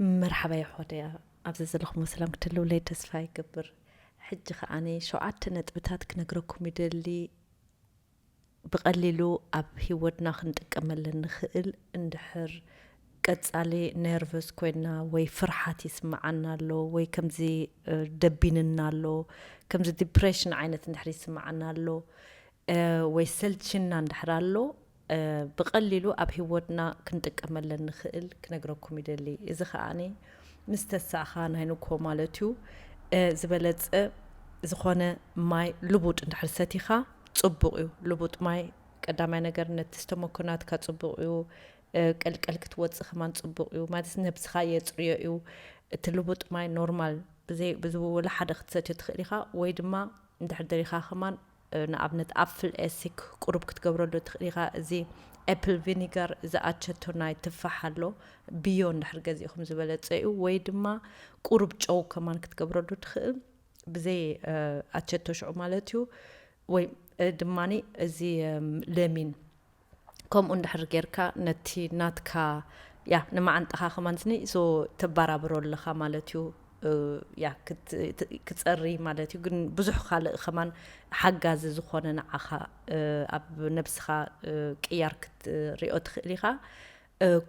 መርሓባ የሕዋተያ፣ ኣብዚ ዘለኹም ሰላም ክትህልውለይ ተስፋ ይገብር። ሕጂ ከዓኒ ሸውዓተ ነጥብታት ክነግረኩም ይደሊ። ብቐሊሉ ኣብ ህይወትና ክንጥቀመለን ንኽእል እንድሕር ቀጻሊ ነርቨስ ኮይና ወይ ፍርሓት ይስምዓና ኣሎ ወይ ከምዚ ደቢንና ኣሎ፣ ከምዚ ዲፕሬሽን ዓይነት እንድሕር ይስምዓና ኣሎ ወይ ሰልችና እንድሕር ኣሎ፣ ብቐሊሉ ኣብ ህይወትና ክንጥቀመለን ንኽእል ክነግረኩም ይደሊ። እዚ ከዓኒ ምስ ተሳእኻ ናይ ንኮ ማለት እዩ። ዝበለጸ ዝኾነ ማይ ልቡጥ እንድሕር ሰቲኻ ጽቡቕ እዩ። ልቡጥ ማይ ቀዳማይ ነገር ነቲ ስተሞኮ ናትካ ጽቡቕ እዩ። ቀልቀል ክትወጽእ ከማን ጽቡቕ እዩ። ማለት ነብስኻ የጽርዮ እዩ። እቲ ልቡጥ ማይ ኖርማል ብዘይ ብዝወለ ሓደ ክትሰትዮ ትኽእል ኢኻ፣ ወይ ድማ እንድሕር ደሊኻ ከማን ንኣብነት ኣፕል ኤሲክ ቁሩብ ክትገብረሉ ትኽእል ኢኻ። እዚ ኤፕል ቪኒጋር፣ እዚ ኣቸቶ ናይ ትፋሕ ኣሎ፣ ብዮ እንድሕር ገዚእኹም ዝበለጸ እዩ። ወይ ድማ ቁሩብ ጨው ከማን ክትገብረሉ ትኽእል፣ ብዘይ ኣቸቶ ሽዑ ማለት እዩ። ወይ ድማኒ እዚ ለሚን ከምኡ እንድሕር ጌርካ ነቲ ናትካ ያ ንመዓንጥኻ ከማን ስኒ ሶ ተባራብሮ ኣለኻ ማለት እዩ። ያ ክጸሪ ማለት እዩ። ግን ብዙሕ ካልእ ከማን ሓጋዚ ዝኾነ ንዓኻ ኣብ ነብስኻ ቅያር ክትሪኦ ትኽእል ኢኻ።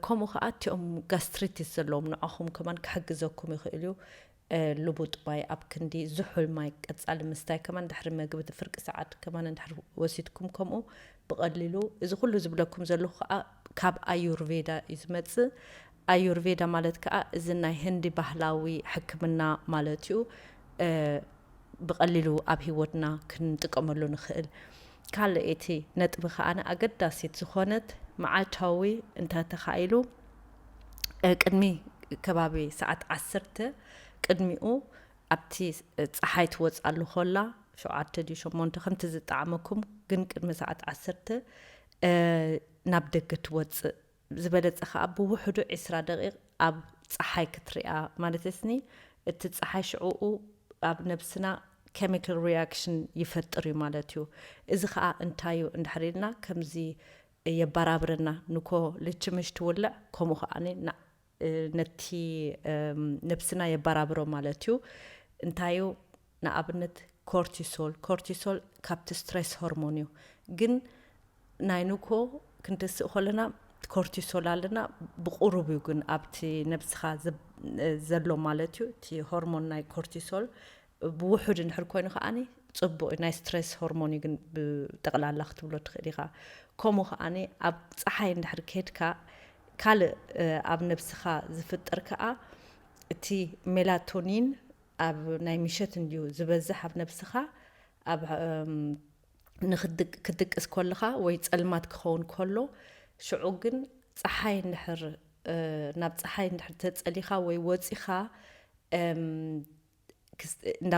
ከምኡ ከዓ እቲኦም ጋስትሪቲስ ዘለዎም ንዓኹም ከማን ክሕግዘኩም ይኽእል እዩ። ልቡጥ ማይ ኣብ ክንዲ ዝሑል ማይ ቀጻሊ ምስታይ ከማን ድሕሪ መግቢ እቲ ፍርቂ ሰዓት ከማን እንድሕር ወሲድኩም ከምኡ ብቐሊሉ እዚ ኩሉ ዝብለኩም ዘለኹ ከዓ ካብ ኣዩርቬዳ እዩ ዝመጽእ። ኣዩርቬዳ ማለት ከዓ እዚ ናይ ህንዲ ባህላዊ ሕክምና ማለት እዩ። ብቐሊሉ ኣብ ህይወትና ክንጥቀመሉ ንኽእል። ካልእ እቲ ነጥቢ ከዓነ ኣገዳሲት ዝኾነት መዓልታዊ እንተተኻኢሉ ቅድሚ ከባቢ ሰዓት ዓሰርተ ቅድሚኡ ኣብቲ ፀሓይ ትወፅኣሉ ኮላ ሸውዓተ ድዩ ሸሞንተ ከምቲ ዝጠዓመኩም ግን ቅድሚ ሰዓት ዓሰርተ ናብ ደገ ትወፅእ ዝበለፀ ከዓ ብውሕዱ ዕስራ ደቂቕ ኣብ ፀሓይ ክትሪኣ ማለት ስኒ እቲ ፀሓይ ሽዕኡ ኣብ ነብስና ኬሚካል ሪያክሽን ይፈጥር እዩ ማለት እዩ። እዚ ከዓ እንታይ እዩ እንድሕር ኢልና ከምዚ የባራብረና ንኮ ልችምሽ ትውልዕ ከምኡ ከዓ ነቲ ነብስና የባራብሮ ማለት እዩ። እንታይ እዩ ንኣብነት ኮርቲሶል ኮርቲሶል ካብቲ ስትሬስ ሆርሞን እዩ። ግን ናይ ንኮ ክንትስእ ከለና ኮርቲሶል ኣለና ብቁሩብ እዩ ግን ኣብቲ ነብስኻ ዘሎ ማለት እዩ። እቲ ሆርሞን ናይ ኮርቲሶል ብውሑድ እንድሕር ኮይኑ ከዓኒ ፅቡቅ እዩ። ናይ ስትሬስ ሆርሞን እዩ ግን ብጠቕላላ ክትብሎ ትኽእል ኢኻ። ከምኡ ከዓኒ ኣብ ፀሓይ እንድሕር ከድካ ካልእ ኣብ ነብስኻ ዝፍጠር ከዓ እቲ ሜላቶኒን ኣብ ናይ ምሸት እንድዩ ዝበዝሕ ኣብ ነብስኻ ኣብ ክትድቅስ ከለኻ ወይ ፀልማት ክኸውን ከሎ ሽዑ ግን ፀሓይ እንድሕር ናብ ፀሓይ እንድሕር ተፀሊኻ ወይ ወፂኻ እንዳ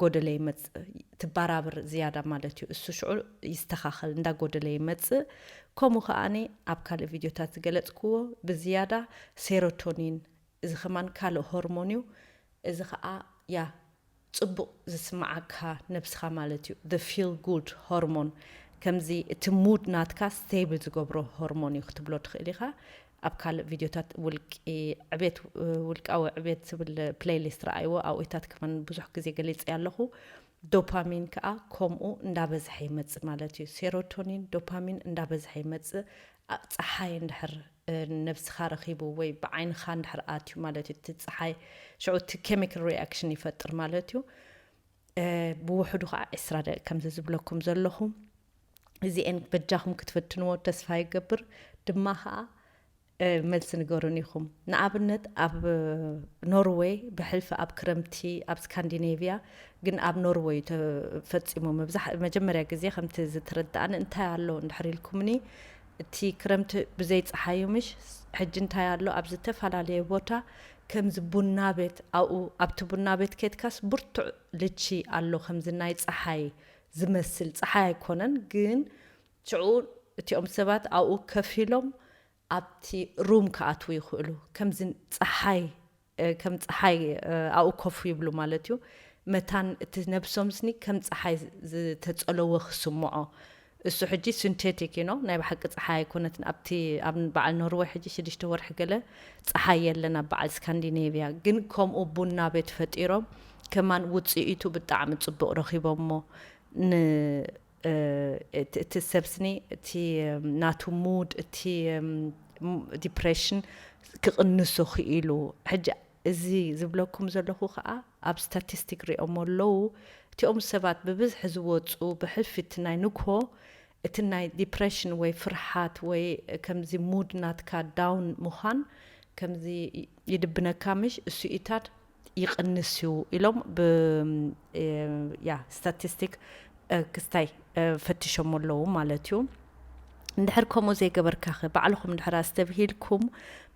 ጎደለ ይመፅእ ትባራብር ዝያዳ ማለት እዩ። እሱ ሽዑ ይስተኻኸል እንዳ ጎደለ ይመፅእ። ከምኡ ከዓኒ ኣብ ካልእ ቪድዮታት ዝገለፅክዎ ብዝያዳ ሴሮቶኒን እዚ ከማን ካልእ ሆርሞን እዩ። እዚ ከዓ ያ ፅቡቕ ዝስምዓካ ነብስኻ ማለት እዩ። The feel good ሆርሞን ከምዚ እቲ ሙድ ናትካ ስቴብል ዝገብሮ ሆርሞን እዩ ክትብሎ ትኽእል ኢኻ። ኣብ ካልእ ቪድዮታት ውልቂ ዕቤት ውልቃዊ ዕቤት ዝብል ፕሌይሊስት ረኣይዎ ኣብኡታት ከማን ብዙሕ ግዜ ገሊፀ ኣለኹ። ዶፓሚን ከዓ ከምኡ እንዳበዝሐ ይመፅእ ማለት እዩ። ሴሮቶኒን ዶፓሚን እንዳበዝሐ ይመፅእ። ኣብ ፀሓይ እንድሕር ነብስኻ ረኺቡ ወይ ብዓይንኻ እንድሕር ኣትዩ ማለት እዩ እቲ ፀሓይ ሽዑ እቲ ኬሚካል ሪያክሽን ይፈጥር ማለት እዩ። ብውሕዱ ከዓ ዕስራ ደቂ ከምዚ ዝብለኩም ዘለኹ እዚኤን በጃኹም ክትፈትንዎ ተስፋ ይገብር። ድማ ከዓ መልሲ ንገሩን ኢኹም። ንኣብነት ኣብ ኖርወይ ብሕልፊ ኣብ ክረምቲ ኣብ ስካንዲኔቪያ ግን ኣብ ኖርወይ ተፈፂሙ መብዛሕ መጀመርያ ግዜ ከምቲ ዝተረዳእኒ እንታይ ኣሎ እንድሕር ኢልኩምኒ እቲ ክረምቲ ብዘይ ፀሓዩ ምሽ ሕጂ እንታይ ኣሎ ኣብ ዝተፈላለየ ቦታ ከምዚ ቡና ቤት ኣብኡ ኣብቲ ቡና ቤት ኬድካስ ብርቱዕ ልቺ ኣሎ ከምዚ ናይ ፀሓይ ዝመስል ፀሓይ ኣይኮነን ግን ሽዑ እቲኦም ሰባት ኣብኡ ከፍ ኢሎም ኣብቲ ሩም ክኣትዉ ይኽእሉ። ከምዚ ፀሓይ ከም ፀሓይ ኣብኡ ኮፍ ይብሉ ማለት እዩ። መታን እቲ ነብሶም ስኒ ከም ፀሓይ ዝተፀለወ ክስምዖ እሱ ሕጂ ሲንቴቲክ ዩ፣ ናይ ብሓቂ ፀሓይ ኣይኮነትን። ኣብቲ ኣብ በዓል ኖርወይ ሕጂ ሽዱሽተ ወርሒ ገለ ፀሓይ የለን ኣብ በዓል ስካንዲኔቪያ። ግን ከምኡ ቡና ቤት ፈጢሮም ከማን ውፅኢቱ ብጣዕሚ ፅቡቕ ረኺቦሞ። ን እቲ ሰብስኒ እቲ ናቱ ሙድ እቲ ዲፕሬሽን ክቕንሶ ክኢሉ። ሕጂ እዚ ዝብለኩም ዘለኹ ከዓ ኣብ ስታቲስቲክ ሪኦሞ ኣለዉ። እቲኦም ሰባት ብብዝሒ ዝወፁ ብሕልፊ እቲ ናይ ንግሆ እቲ ናይ ዲፕሬሽን ወይ ፍርሓት ወይ ከምዚ ሙድ ናትካ ዳውን ምዃን ከምዚ ይድብነካ ምሽ እሱኢታት ይቕንስ እዩ ኢሎም ብ ያ ስታቲስቲክ ክስታይ ፈትሾም ኣለዉ ማለት እዩ። እንድሕር ከምኡ ዘይገበርካኸ ባዕልኹም እንድሕር ኣስተብሂልኩም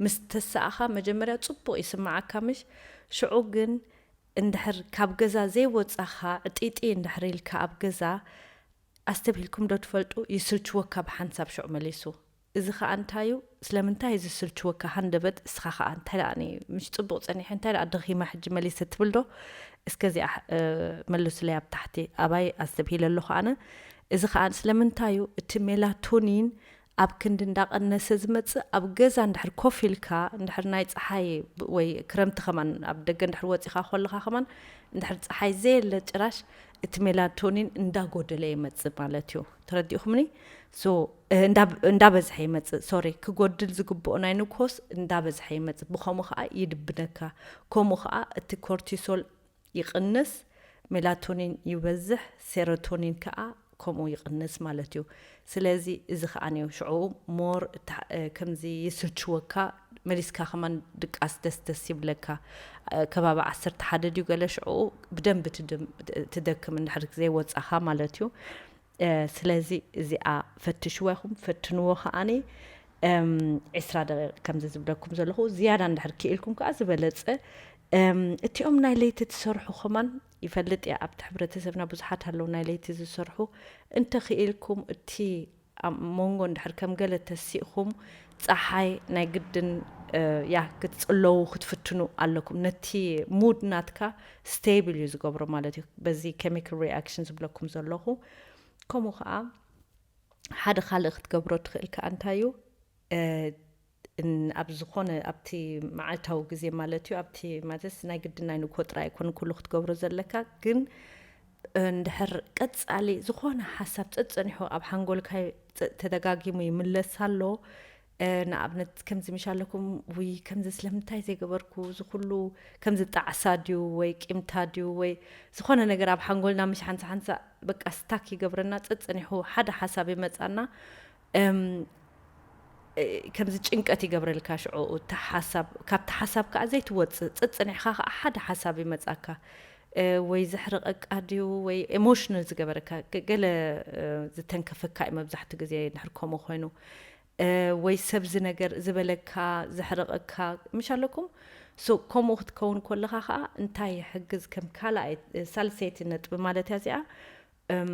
ምስ ተሰኣኻ መጀመርያ ፅቡቕ ይስምዓካ ምሽ? ሽዑ ግን እንድሕር ካብ ገዛ ዘይወፃኻ ዕጢጢ እንድሕር ኢልካ ኣብ ገዛ ኣስተብሂልኩም ዶ ትፈልጡ? ይስልችወካ ብሓንሳብ ሽዑ መሊሱ። እዚ ኸኣ እንታይ እዩ? ስለምንታይ እዩ ዝስልችወካ? ሃንደበት እስኻ ኸኣ እንታይ ደኣ እኔ ምሽ ጽቡቕ ጸኒሐ እንታይ ደኣ ደኺማ ሕጂ መሊሰ ትብል ዶ? እስከ እዚኣ እ፣ መልሱለይ ኣብ ታሕቲ። ኣባይ ኣስተብሂለ ኣለኹ ኣነ። እዚ ኸኣ ስለምንታይ እዩ? እቲ ሜላቶኒን ኣብ ክንዲ እንዳቐነሰ ዝመጽእ ኣብ ገዛ እንድሕር ኮፍ ኢልካ እንድሕር ናይ ጸሓይ ብ- ወይ ክረምቲ ኸማን ኣብ ደገ እንድሕር ወጺኻ ከለኻ ኸማን እንድሕር ጸሓይ ዘየለ ጭራሽ እቲ ሜላቶኒን እንዳጎደለ ይመጽእ ማለት እዩ። ተረዲእኹምኒ? ሶ እ፣ እንዳ- እንዳበዝሐ ይመጽእ። ሶሪ፣ ክጎድል ዝግብኦ ናይ ንኮስ እንዳበዝሐ ይመጽእ። ብኸምኡ ኸዓ ይድብነካ። ከምኡ ኸዓ እቲ ኮርቲሶል ይቕንስ፣ ሜላቶኒን ይበዝሕ፣ ሴሮቶኒን ከኣ ከምኡ ይቕንስ ማለት እዩ። ስለዚ እዚ ከኣ እዩ ሽዑ ሞር እታ- እ፣ ከምዚ ይስልችወካ መሊስካ ከማን ድቃስ ደስ ደስ ይብለካ። እ፣ ከባቢ ዓሰርተ ሓደ ድዩ ገለ ሽዑ ብደንቢ ትድም- ትደክም እንድሕር ዘይወጻኻ ማለት እዩ። እ፣ ስለዚ እዚኣ ፈትሽዋ ኢኹም፣ ፈትንዎ ከኣኒ። እም፣ ዕስራ ደቂቕ ከምዚ ዝብለኩም ዘለኹ ዝያዳ እንድሕር ክኢልኩም ከኣ ዝበለጸ። እም፣ እቲኦም ናይ ለይቲ ትሰርሑ ከማን ይፈልጥ እያ፣ ኣብቲ ሕብረተሰብና ብዙሓት ኣለዉ ናይ ለይቲ ዝሰርሑ። እንተኽኢልኩም እቲ ኣብ መንጎ እንድሕር ከም ገለ ተሲእኹም ጸሓይ ናይ ግድን እ፣ ያ ክትጽለዉ ክትፍትኑ ኣለኩም። ነቲ ሙድ ናትካ ስቴብል እዩ ዝገብሮ ማለት እዩ። በዚ ኬሚካል ሪኣክሽን ዝብለኩም ዘለኹ። ከምኡ ኸዓ ሓደ ካልእ ክትገብሮ ትኽእል ከኣ እንታይ እዩ? እ፣ ን- ኣብ ዝኾነ ኣብቲ መዓልታዊ ግዜ ማለት እዩ ኣብቲ ማለት ናይ ግድን ናይ ንግሆ ጥራይ ኣይኮነ ኩሉ ክትገብሮ ዘለካ ግን እንድሕር ቀጻሊ ዝኾነ ሓሳብ ጸጸኒሑ ኣብ ሓንጎልካ ጸ- ተደጋጊሙ ይምለስ ኣሎ። እ፣ ንኣብነት ከምዚ ምሽ ኣለኩም ውይ ከምዚ ስለምንታይ ዘይገበርኩ እዚ ኩሉ ከምዚ ጣዕሳ ድዩ ወይ ቂምታ ድዩ ወይ ዝኾነ ነገር ኣብ ሓንጎልና ምሽ ሓንሳ ሓንሳ በቃ ስታክ ይገብረና ጸጸኒሑ ሓደ ሓሳብ ይመጻና። እም፣ እ፣ ከምዚ ጭንቀት ይገብረልካ ሽዑ እቲ ሓሳብ ካብቲ ሓሳብ ከዓ ዘይትወፅእ ፀፅኒሕካ ከዓ ሓደ ሓሳብ ይመፃካ። እ፣ ወይ ዘሕርቐካ ድዩ ወይ ኤሞሽናል ዝገበረካ ገ- ገለ እ፣ ዝተንከፈካ እዩ መብዛሕትኡ ግዜ ንሕር ከምኡ ኮይኑ። እ፣ ወይ ሰብ ዝነገር ዝበለካ ዘሕርቐካ ምሽ ኣለኩም። ሶ ከምኡ ክትከውን ከለካ ከዓ እንታይ ይሕግዝ ከም ካልኣይ እ፣ ሳልሰይቲ ነጥቢ ማለት እያ እዚኣ። እም፣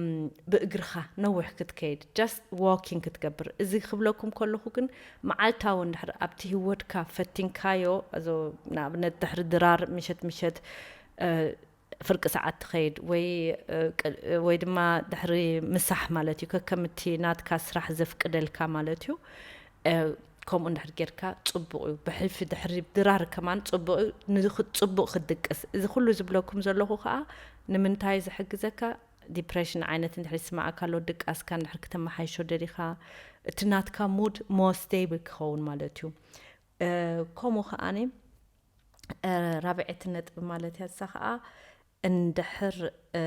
ብእግርኻ ነዊሕ ክትከይድ just walking ክትገብር። እዚ ክብለኩም ከለኹ ግን መዓልታዊ እንድሕር ኣብቲ ህይወትካ ፈቲንካዮ እዞ ንኣብነት ድሕሪ ድራር ምሸት ምሸት እ፣ ፍርቂ ሰዓት ትኸይድ ወይ እ፣ ቅ- ወይ ድማ ድሕሪ ምሳሕ ማለት እዩ ከከምቲ ናትካ ስራሕ ዘፍቅደልካ ማለት እዩ። እ፣ ከምኡ እንድሕር ጌርካ ጽቡቕ እዩ። ብሕልፊ ድሕሪ ድራር ከማን ጽቡቕ እዩ። ንኽጽቡቕ ክትድቅስ። እዚ ኩሉ ዝብለኩም ዘለኹ ከኣ ንምንታይ ዝሕግዘካ ዲፕሬሽን ዓይነት እንድሕር ይስማዓካ ኣሎ ድቃስካ እንድሕር ክተመሓይሾ ደሊኻ እቲ ናትካ ሙድ ሞ ስቴብል ክኸውን ማለት እዩ። እ፣ ከምኡ ከኣኒ እ፣ ራብዐይቲ ነጥቢ ማለት እያ እሳ ከኣ እንድሕር እ፣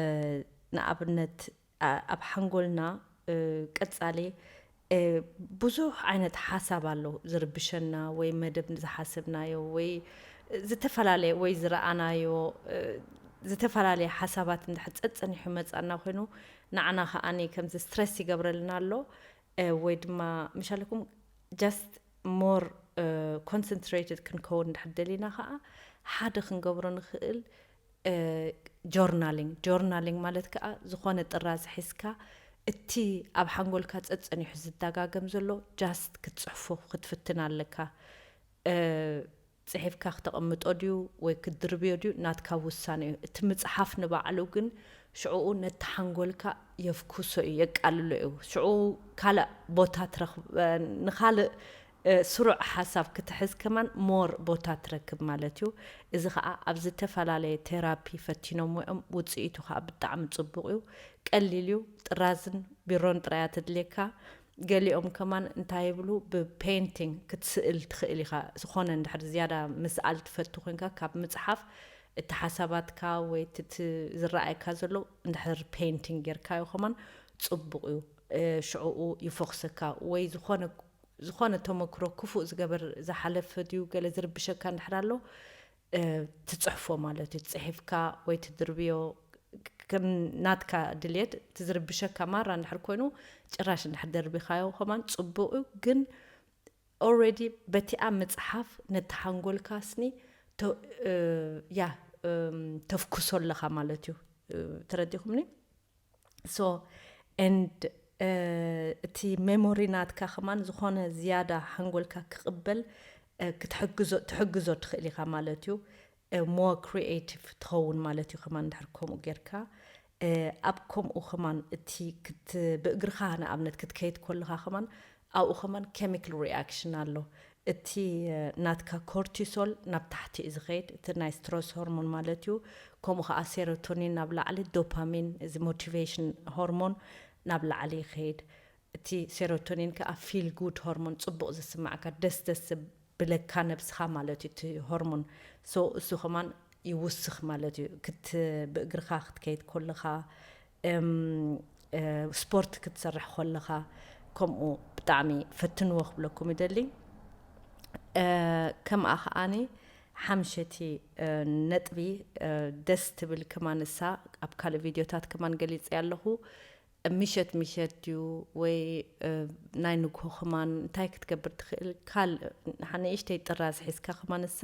ንኣብነት ኣ- ኣብ ሓንጎልና እ፣ ቀጻሊ እ፣ ብዙሕ ዓይነት ሓሳብ ኣሎ ዝርብሸና ወይ መደብ ዝሓሰብናዮ ወይ ዝተፈላለየ ወይ ዝረኣናዮ እ፣ ዝተፈላለየ ሓሳባት እንድሕር ጸጸኒሑ መጻና ኮይኑ ንዓና ከኣኒ ከምዚ ስትረስ ይገብረልና ኣሎ እ፣ ወይ ድማ ምሻለኩም just more concentrated ክንከውን እንድሕር ደሊና ከዓ ሓደ ክንገብሮ ንኽእል ጆርናሊንግ። ጆርናሊንግ ማለት ከዓ ዝኾነ ጥራዝ ሒዝካ እቲ ኣብ ሓንጎልካ ጸጸኒሑ ዝደጋገም ዘሎ just ክትጽሕፎ ክትፍትን ኣለካ። እ፣ ጽሒፍካ ክተቐምጦ ድዩ ወይ ክትድርብዮ ድዩ ናትካ ውሳነ እዩ። እቲ ምጽሓፍ ንባዕሉ ግን ሽዕኡ ነቲ ሓንጎልካ የፍኩሶ እዩ፣ የቃልሎ እዩ። ሽዕኡ ካልእ ቦታ ትረኽብ፣ እ፣ ንኻልእ፣ እ፣ ስሩዕ ሓሳብ ክትሕዝ ከማን ሞር ቦታ ትረክብ ማለት እዩ። እዚ ኸኣ ኣብ ዝተፈላለየ ቴራፒ ፈቲኖምዎ እዮም። ውጽኢቱ ኸኣ ብጣዕሚ ጽቡቕ እዩ። ቀሊል እዩ። ጥራዝን ቢሮን ጥራይ እያ ተድልየካ። ገሊኦም ከማን እንታይ ይብሉ፣ ብፔይንቲንግ ክትስእል ትኽእል ኢኻ። ዝኾነ እንድሕር ዝያዳ ምስኣል ትፈቱ ኮንካ፣ ካብ ምጽሓፍ እቲ ሓሳባትካ ወይ እቲ፣ እቲ ዝረኣየካ ዘሎ እንድሕር ፔይንቲንግ ጌርካዮ ከማን ጽቡቕ እዩ። እ፣ ሽዕኡ ይፎኽሰካ። ወይ ዝኾነ፣ ዝኾነ ተመክሮ ክፉእ ዝገበር ዝሓለፈ ድዩ ገለ ዝርብሸካ እንድሕር ኣሎ፣ እ፣ ትጽሕፎ ማለት እዩ። ጽሒፍካ ወይ ትድርብዮ፣ ከም ናትካ ድልየት፣ እቲ ዝርብሸካ ማራ እንድሕር ኮይኑ ጭራሽ እንድሕር ደርቢኻዮ ከማን ጽቡቕ እዩ። ግን ኦልሬዲ በቲኣ ምጽሓፍ ነቲ ሓንጎልካ ስኒ ተ-፣ እ፣ ያ፣ እም፣ ተፍኩሶ ኣለኻ ማለት እዩ። እ፣ ተረዲኹምኒ? So and፣ እ፣ እቲ ሜሞሪ ናትካ ከማን ዝኾነ ዝያዳ ሓንጎልካ ክቕበል፣ እ፣ ክትሕግዞ፣ ትሕግዞ ትኽእል ኢኻ ማለት እዩ። እ፣ more creative ትኸውን ማለት እዩ ከማን እንድሕር ከምኡ ጌርካ። እ፣ ኣብ ከምኡ ከማን እቲ ክት-፣ ብእግርኻ ንኣብነት ክትከይድ ከለኻ ከማን ኣብኡ ከማን ኬሚካል ሪኣክሽን ኣሎ። እቲ፣ እ፣ ናትካ ኮርቲሶል ናብ ታሕቲ እዩ ዝኸይድ፣ እቲ ናይ ስትረስ ሆርሞን ማለት እዩ። ከምኡ ኸዓ ሴሮቶኒን ናብ ላዕሊ፣ ዶፓሚን፣ እዚ ሞቲቬሽን ሆርሞን ናብ ላዕሊ ይኸይድ። እቲ ሴሮቶኒን ከኣ ፊል ጉድ ሆርሞን፣ ጽቡቕ ዝስማዕካ፣ ደስ ደስ ብለካ ነብስኻ ማለት እዩ እቲ ሆርሞን። So እሱ ከማን ይውስኽ ማለት እዩ። ክት-፣ ብእግርኻ ክትከይድ ከለኻ፣ እም፣ እ፣ ስፖርት ክትሰርሕ ከለኻ፣ ከምኡ ብጣዕሚ ፈትንዎ ክብለኩም ይደሊ። እ፣ ከምኣ ከኣኒ ሓምሸቲ፣ እ፣ ነጥቢ፣ እ፣ ደስ ትብል ከማን እሳ ኣብ ካልእ ቪድዮታት ከማን ገሊጸ ኣለኹ። ምሸት ምሸት ድዩ ወይ፣ እ፣ ናይ ንግሆ ከማን እንታይ ክትገብር ትኽእል? ካልእ ንእሽተይ ጥራዝ ሒዝካ ከማን እሳ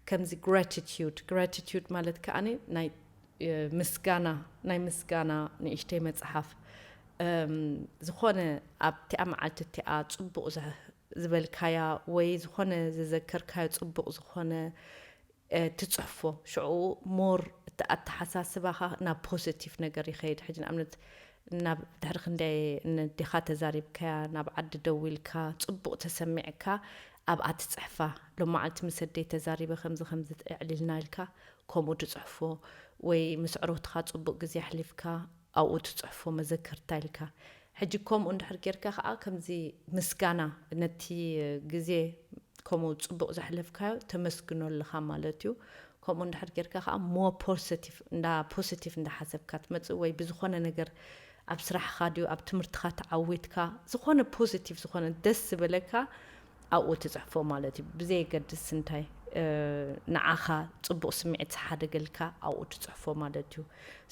ከምዚ ግራቲቲዩድ፣ ግራቲቲዩድ ማለት ከኣኒ ናይ፣ እ፣ ምስጋና፣ ናይ ምስጋና ንእሽተይ መጽሓፍ፣ እም፣ ዝኾነ ኣብቲኣ መዓልቲ እቲኣ ጽቡቕ ዘ-፣ ዝበልካያ ወይ ዝኾነ ዘዘከርካዮ ጽቡቕ ዝኾነ፣ እ፣ ትጽሕፎ። ሽዑ ሞር እቲ ኣተሓሳስባኻ ናብ ፖዚቲቭ ነገር ይኸይድ። ሕጂ ንኣብነት ናብ ድሕሪ ክንደይ ነዴኻ ተዛሪብካያ፣ ናብ ዓዲ ደዊልካ፣ ጽቡቕ ተሰሚዕካ ኣብኣ ትጽሕፋ። ሎማዓልቲ ምስ ኣደይ ተዛሪበ ከምዚ ከምዚ ኣዕሊልና ኢልካ ከምኡ ትጽሕፎ። ወይ ምስ ዕሩኽትኻ ጽቡቕ ግዜ ኣሕሊፍካ ኣብኡ ትጽሕፎ መዘከርታ ኢልካ። ሕጂ ከምኡ እንድሕር ጌርካ ከኣ ከምዚ ምስጋና ነቲ ግዜ ከምኡ ጽቡቕ ዘሕለፍካዮ ተመስግኖ ኣለኻ ማለት እዩ። ከምኡ እንድሕር ጌርካ ከኣ ሞር ፖዚቲቭ እንዳ፣ ፖዚቲቭ እንዳሓሰብካ ትመጽእ ወይ ብዝኾነ ነገር ኣብ ስራሕኻ ድዩ ኣብ ትምህርትኻ ተዓዊትካ ዝኾነ ፖዚቲቭ ዝኾነ ደስ ዝበለካ ኣብኡ ትጽሕፎ ማለት እዩ። ብዘየገድስ እንታይ፣ እ፣ ንዓኻ ጽቡቕ ስምዒት ዝሓደገልካ ኣብኡ ትጽሕፎ ማለት እዩ።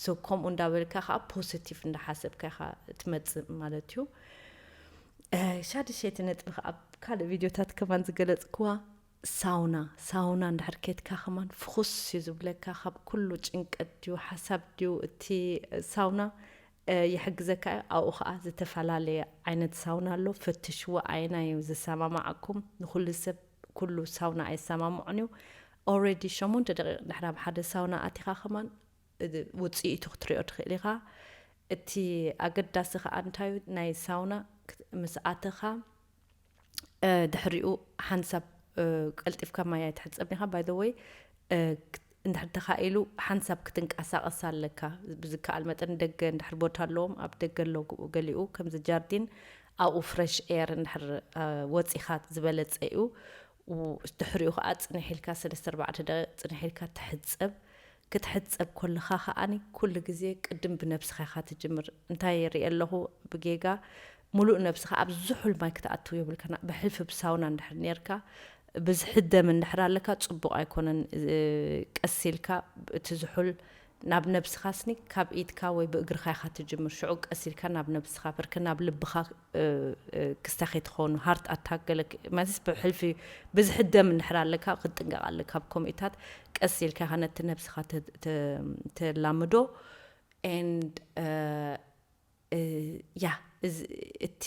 So ከምኡ እንዳበልካ ከኣ ፖዚቲቭ እንዳሓሰብካ ኢኻ ትመጽእ ማለት እዩ። እ፣ ሻድሸይቲ ነጥቢ ከኣ ኣብ ካልእ ቪድዮታት ከማን ዝገለጽክዋ ሳውና፣ ሳውና እንድሕር ኬድካ ከማን ፍኹስ እዩ ዝብለካ፣ ካብ ኩሉ ጭንቀት ድዩ ሓሳብ ድዩ እቲ ሳውና፣ እ፣ ይሕግዘካ እዩ። ኣብኡ ኸዓ ዝተፈላለየ ዓይነት ሳውና ኣሎ፣ ፈትሽዎ ኣየናይ እዩ ዝሰማማዓኩም። ንኹሉ ሰብ ኩሉ ሳውና ኣይሰማምዖን እዩ። ኦልሬዲ ሸሞንተ ደቂቕ ድሕሪ ኣብ ሓደ ሳውና ኣቲኻ ከማን፣ እ፣ ውጽኢቱ ክትሪኦ ትኽእል ኢኻ። እቲ ኣገዳሲ ኸዓ እንታይ እዩ፣ ናይ ሳውና ክት-፣ ምስ ኣተኻ፣ እ፣ ድሕሪኡ ሓንሳብ፣ እ፣ ቀልጢፍካ ማይ ኣይትሕጸብን ኢኻ። By the way፣ እ፣ ክት-፣ እንድሕር ተኻኢሉ ሓንሳብ ክትንቀሳቐስ ኣለካ። ብዝከኣል መጠን ደገ እንድሕር ቦታ ኣለዎም፣ ኣብ ደገ ኣሎ ግ-፣ ገሊኡ ከምዚ ጃርዲን ኣብኡ ፍረሽ ኤር እንድሕር፣ እ፣ ወጺኻ ዝበለጸ እዩ። ው-፣ ድሕሪኡ ኸዓ ጽንሕ ኢልካ ሰለስተ ኣርባዕተ ደቂቕ ጽንሕ ኢልካ ትሕጸብ። ክትሕጸብ ከለኻ ኸኣኒ ኩሉ ግዜ ቅድም ብነብስኻ ኢኻ ትጅምር። እንታይ ይርኢ ኣለኹ ብጌጋ፣ ሙሉእ ነብስኻ ኣብ ዝሑል ማይ ክትኣትው የብልካን። ብሕልፊ ብሳውና እንድሕር ኔርካ፣ ብዝሒ ደም እንድሕር ኣለካ፣ ጽቡቕ ኣይኮነን። እ፣ ቀስ ኢልካ እቲ ዝሑል ናብ ነብስኻ ስኒ ካብ ኢድካ ወይ ብእግርኻ ኢኻ ትጅምር። ሽዑ ቀስ ኢልካ ናብ ነብስኻ፣ ብርክ ናብ ልብኻ፣ እ፣ እ፣ ክስታኺ ትኾኑ፣ ሃርት ኣታክ ገለ ክ-፣ ማለት ብሕልፊ ብዝሒ ደም እንድሕር ኣለካ፣ ክትጥንቀቕ ኣለካ። ኣብ ከምኡታት ቀስ ኢልካ ኢኻ ነቲ ነብስኻ ተ-፣ ተ-፣ ተላምዶ። And፣ እ፣ እ፣ ያ፣ እዚ፣ እቲ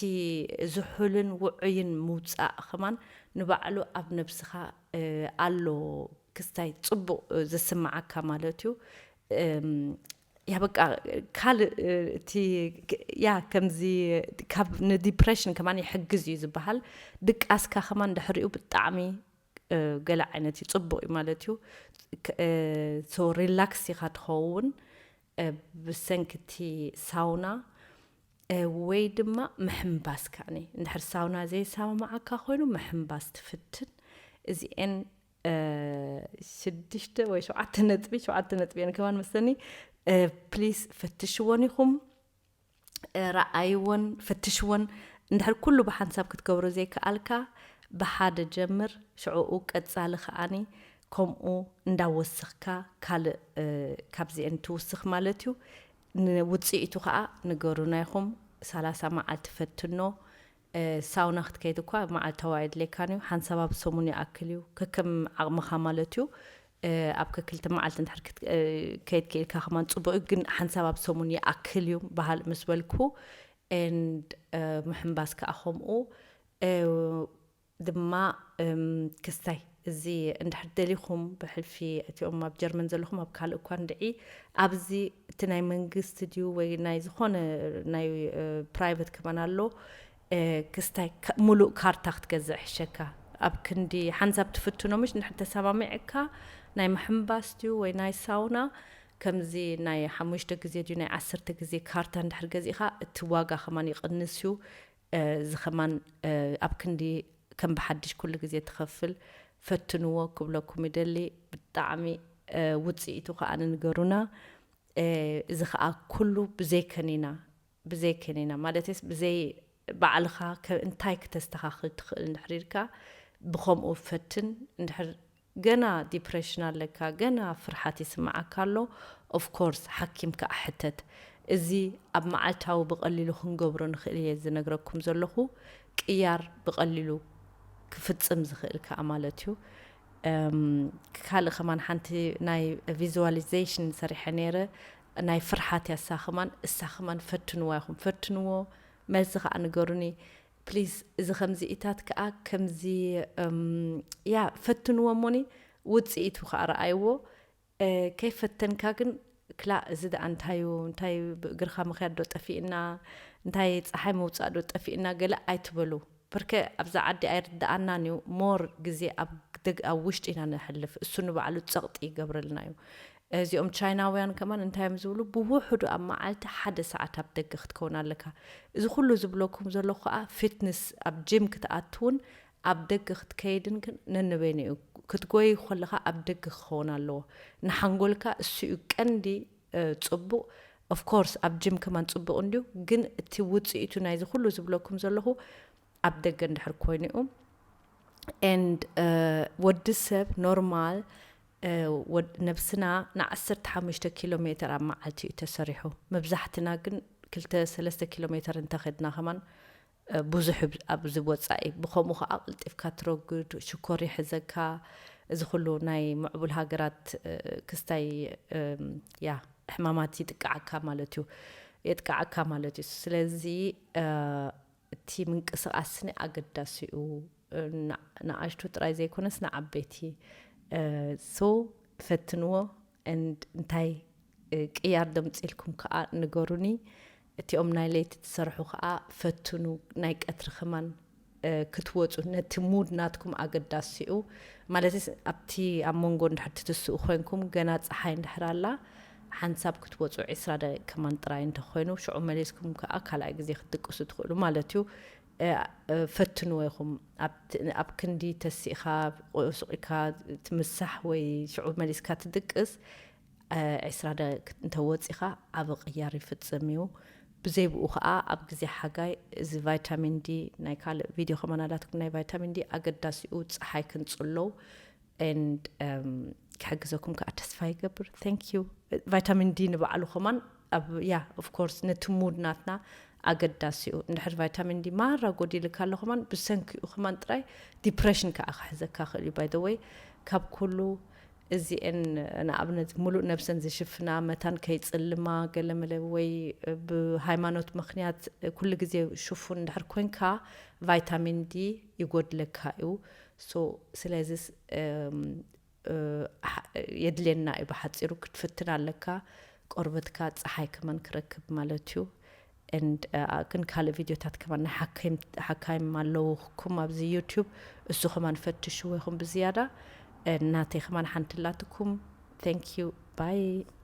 ዝሑልን ውዑይን ምውጻእ ከማን ንባዕሉ ኣብ ነብስኻ ኣሎ ክስታይ ጽቡቕ ዝስምዓካ ማለት እዩ። ያ በቃ ካልእ እቲ ያ ከምዚ ካብ ንዲፕሬሽን ከማን ይሕግዝ እዩ ዝበሃል። ድቃስካ ከማን ድሕሪኡ ብጣዕሚ ገለ ዓይነት እዩ ጽቡቕ እዩ ማለት እዩ። ሶ ሪላክስ ኢኻ ትኸውን ብሰንኪ እቲ ሳውና። ወይ ድማ ምሕምባስ ከዓኒ እንድሕር ሳውና ዘይሰማማዓካ ኮይኑ ምሕምባስ ትፍትን። እዚኤን ሽድሽተ ወይ ሸውዓተ ነጥቢ ሸውዓተ ነጥቢ እየን ከማን መሰኒ። ፕሊስ ፈትሽዎን ኢኹም። ረኣይዎን ፈትሽዎን። እንድሕር ኩሉ ብሓንሳብ ክትገብሮ ዘይከኣልካ ብሓደ ጀምር። ሽዕኡ ቀጻሊ ከዓኒ ከምኡ እንዳወሰኽካ ካልእ ካብዚኤን ትውስኽ ማለት እዩ። ንውፅኢቱ ከዓ ንገሩና ኢኹም። ሰላሳ መዓልቲ ፈትኖ። ሳውና ክትከይድ እኳ መዓልታዊ ኣየድልየካን እዩ። ሓንሳብ ኣብ ሰሙን ይኣክል እዩ፣ ከከም ዓቕምኻ ማለት እዩ። ኣብ ከክልተ መዓልቲ እንድሕር ከይድ ክኢልካ ከማን ፅቡቅ እዩ፣ ግን ሓንሳብ ኣብ ሰሙን ይኣክል እዩ በሃል ምስ በልኩ። ኤንድ ምሕንባስ ከዓ ከምኡ። ድማ ክስታይ እዚ እንድሕር ደሊኹም ብሕልፊ እቲኦም ኣብ ጀርመን ዘለኹም ኣብ ካልእ እኳ እንድዒ ኣብዚ እቲ ናይ መንግስቲ ድዩ ወይ ናይ ዝኾነ ናይ ፕራይቨት ከማን ኣሎ። ክስታይ ሙሉእ ካርታ ክትገዝእ ሕሸካ። ኣብ ክንዲ ሓንሳብ ትፍትኖ ምሽ እንድሕር ተሰማሚዕካ ናይ ምሕንባስ ድዩ ወይ ናይ ሳውና ከምዚ ናይ ሓሙሽተ ግዜ ድዩ ናይ ዓሰርተ ግዜ ካርታ እንድሕር ገዚእካ እቲ ዋጋ ከማን ይቕንስ እዩ። እዚ ከማን ኣብ ክንዲ ከም ብሓድሽ ኩሉ ግዜ ትኸፍል። ፈትንዎ ክብለኩም ይደሊ። ብጣዕሚ ውፅኢቱ ከዓ ንንገሩና። እዚ ከዓ ኩሉ ብዘይ ከኒና ብዘይ ከኒና ማለትስ ብዘይ ባዕልኻ እንታይ ክተስተኻኽል ትኽእል እንድሕር ኢልካ ብኸምኡ ፈትን። እንድሕር ገና ዲፕሬሽን ኣለካ፣ ገና ፍርሓት ይስምዓካ ኣሎ፣ ኦፍኮርስ ሓኪም ከዓ ሕተት። እዚ ኣብ መዓልታዊ ብቐሊሉ ክንገብሮ ንኽእል እየ ዝነግረኩም ዘለኹ። ቅያር ብቐሊሉ ክፍጽም ዝኽእል ከዓ ማለት እዩ። ካልእ ከማን ሓንቲ ናይ ቪዝዋሊዜሽን ሰሪሐ ነይረ። ናይ ፍርሓት ያሳ ከማን እሳ ከማን ፈትንዋ ይኹም ፈትንዎ። መልሲ ከዓ ንገሩኒ ፕሊዝ። እዚ ከምዚ ኢታት ከዓ ከምዚ ያ ፈትንዎ እሞኒ ውፅኢቱ ከዓ ረኣይዎ። ከይፈተንካ ግን ክላ እዚ ደኣ እንታይ እዩ እንታይ ብእግርካ ምክያድ ዶ ጠፊእና እንታይ ፀሓይ ምውፃእ ዶ ጠፊእና ገለ ኣይትበሉ። ብርከ ኣብዛ ዓዲ ኣይርድኣናን እዩ። ሞር ግዜ ኣብ ደግ ኣብ ውሽጢ ኢና ነሕልፍ። እሱ ንባዕሉ ጸቕጢ ይገብረልና እዩ። እዚኦም ቻይናውያን ከማን እንታይ እዮም ዝብሉ ብውሕዱ ኣብ መዓልቲ ሓደ ሰዓት ኣብ ደገ ክትከውን ኣለካ። እዚ ኩሉ ዝብለኩም ዘለኹ ከዓ ፊትነስ ኣብ ጂም ክትኣትውን ኣብ ደገ ክትከይድን ግን ነንበይኑ እዩ። ክትጎይ ከለካ ኣብ ደገ ክኸውን ኣለዎ። ንሓንጎልካ እሱ እዩ ቀንዲ ጽቡቕ። ኦፍኮርስ ኣብ ጅም ከማን ጽቡቕ እንድዩ፣ ግን እቲ ውፅኢቱ ናይዚ ኩሉ ዝብለኩም ዘለኹ ኣብ ደገ እንድሕር ኮይኑኡ ኤንድ ወዲ ሰብ ኖርማል ነብስና ንዓሰርተ ሓሙሽተ ኪሎ ሜትር ኣብ መዓልቲ እዩ ተሰሪሑ። መብዛሕትና ግን ክልተ ሰለስተ ኪሎ ሜትር እንተኸድና ከማን ብዙሕ ኣብ ዝወፃኢ ብከምኡ ከዓ ቅልጢፍካ ትረጉድ ሽኮር ይሕዘካ። እዚ ኩሉ ናይ ምዕቡል ሃገራት ክስታይ ያ ሕማማት ይጥቃዓካ ማለት እዩ። የጥቃዓካ ማለት እዩ። ስለዚ እቲ ምንቅስቃስኒ ኣገዳሲ እዩ። ንኣሽቱ ጥራይ ዘይኮነስ ንዓበይቲ ሶ ፈትንዎ። እንታይ ቅያር ደምፂልኩም ከዓ ንገሩኒ። እቲኦም ናይ ለይቲ ትሰርሑ ከዓ ፈትኑ። ናይ ቀትሪ ከማን ክትወፁ ነቲ ሙድ ናትኩም ኣገዳሲኡ ማለት ኣብቲ ኣብ መንጎ እንድሕር ትትስኡ ኮይንኩም ገና ፀሓይ እንድሕር ኣላ ሓንሳብ ክትወፁ ዒስራ ደቂቅ ከማን ጥራይ እንተኮይኑ ሽዑ መሊስኩም ከዓ ካልኣይ ግዜ ክትድቅሱ ትኽእሉ ማለት እዩ። ፈትንዎ ኢኹም። ኣብ ክንዲ ተሲእካ ቁሱቂካ ትምሳሕ ወይ ሽዑ መሊስካ ትድቅስ ዒስራ ደቂቅ እንተወፂኻ ዓቢ ቅያር ይፍፅም እዩ። ብዘይ ብኡ ከዓ ኣብ ግዜ ሓጋይ እዚ ቫይታሚን ዲ ናይ ካልእ ቪድዮ ከማን ኣላትኩም ናይ ቫይታሚን ዲ ኣገዳሲኡ ፀሓይ ክንፅለው ኤንድ ክሕግዘኩም ከዓ ተስፋ ይገብር። Thank you። ቫይታሚን ዲ ንባዕሉ ከማን ኣብ ያ ኦፍኮርስ ነቲ ሙድ ናትና ኣገዳሲ እዩ። እንድሕር ቫይታሚን ዲ ማራ ጎዲልካ ኣሎ ከማን ብሰንኪኡ ከማን ጥራይ ዲፕሬሽን ከዓ ክሕዘካ ክእል እዩ። ባይ ወይ ካብ ኩሉ እዚኤን ንኣብነት ሙሉእ ነብሰን ዝሽፍና መታን ከይጽልማ ገለመለ ወይ ብሃይማኖት ምክንያት ኩሉ ግዜ ሽፉን እንድሕር ኮንካ ቫይታሚን ዲ ይጎድለካ እዩ። So ስለዚስ የድልየና እዩ። ብሓፂሩ ክትፍትን ኣለካ፣ ቆርበትካ ፀሓይ ከመን ክረክብ ማለት እዩ። And ግን ካልእ ቪድዮታት ከማን ናይ ሓካይም ኣለውኩም ኣብዚ ዩቱብ፣ እሱ ከማን ፈትሽዎ ይኹም ብዝያዳ። ናተይ ከማን ሓንቲ ላትኩም። Thank you, bye.